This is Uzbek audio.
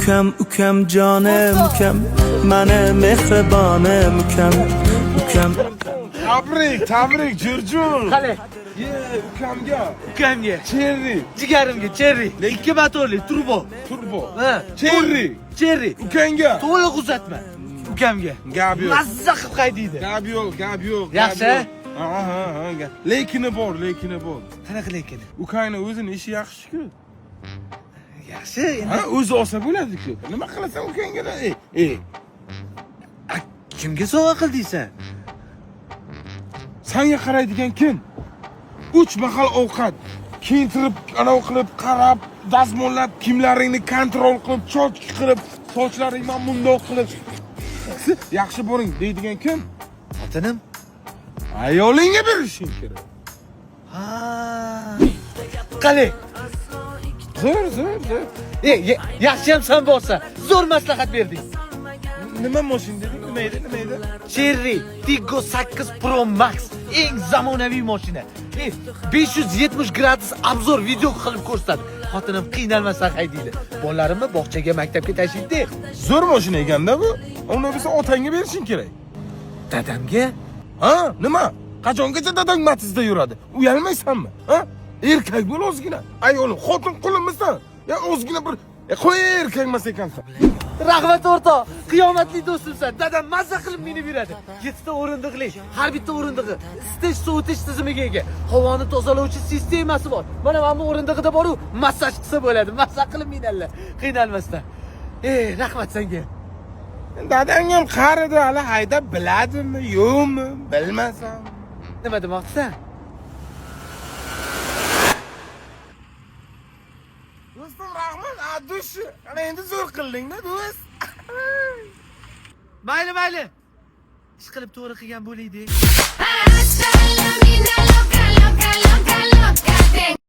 Ukam, ukam, jonim ukam, mani mehribonim ukam, ukam. Tabrik, tabrik, Jurjun. Qalay? Ye, ukamga. Ukamga. Cherry, Jigarimga Cherry. 2 motorli turbo. Turbo. Ha. Cherry. Cherry. Ukangga. To'liq uzatma. Ukamga. Gap yo'q. Mazza qilib haydaydi. Gap yo'q, gap yo'q. Yaxshi? Ha, ha, ha. Lekini bor, lekini bor. Qanaqa lekin? Ukangni o'zini ishi yaxshi-ku. Yaxshi, endi Ha, o'zi olsa bo'ladi-ku. Nima qilasan ukangga? Ey, ey. Kimga sovg'a qildingsan? Sanga qaraydigan kim? 3 mahal ovqat, kiyintirib, anav qilib, qarab, dazmollab, kiyimlaringni kontrol qilib, chochki qilib, sochlaringni mana bundoq qilib. Yaxshi boring deydigan kim? Xotinim. Ayolingga berishing kerak. Ha. Qalay? Zo'r, zo'r, zo'r. Ey, yaxshi ham san borsa, zo'r maslahat berding. Nima mashina deding? Nima edi? Nima edi? Cherry Tiggo 8 Pro Max eng zamonaviy mashina. 570 gradus обзор video qilib ko'rsatadi. Xotinim qiynalmasdan haydaydi. Bolalarimni bog'chaga, maktabga tashlaydi. Zo'r mashina ekanda bu. Uni bo'lsa otangga berishing kerak. Dadamga? Ha, nima? Qachongacha dadang Matizda yuradi? Uyalmaysanmi? Ha? Erkak bo'l ozgina. Ayolim, xotin qulimisan? Ya ozgina bir qo'y, erkak emas ekansan. Rahmat o'rtoq, qiyomatli do'stimsan. Dadam mazza qilib minib yuradi. 7 ta o'rindiqli, har bitta o'rindig'i isitish, sovutish tizimiga ega. Havoni tozalovchi sistemasi bor. Mana bu o'rindig'ida boru massaj qilsa bo'ladi. Mazza qilib minadilar, qiynalmasdan. Ey, rahmat senga. Dadang ham qaridi, hali haydab biladimi, yo'qmi, bilmasam. Nima demoqchisan? Do'stim, rahmat, adushi. Ana endi zo'r qilding-da, do'st. Mayli, mayli. Ish qilib to'g'ri qilgan bo'laydi. Hasta la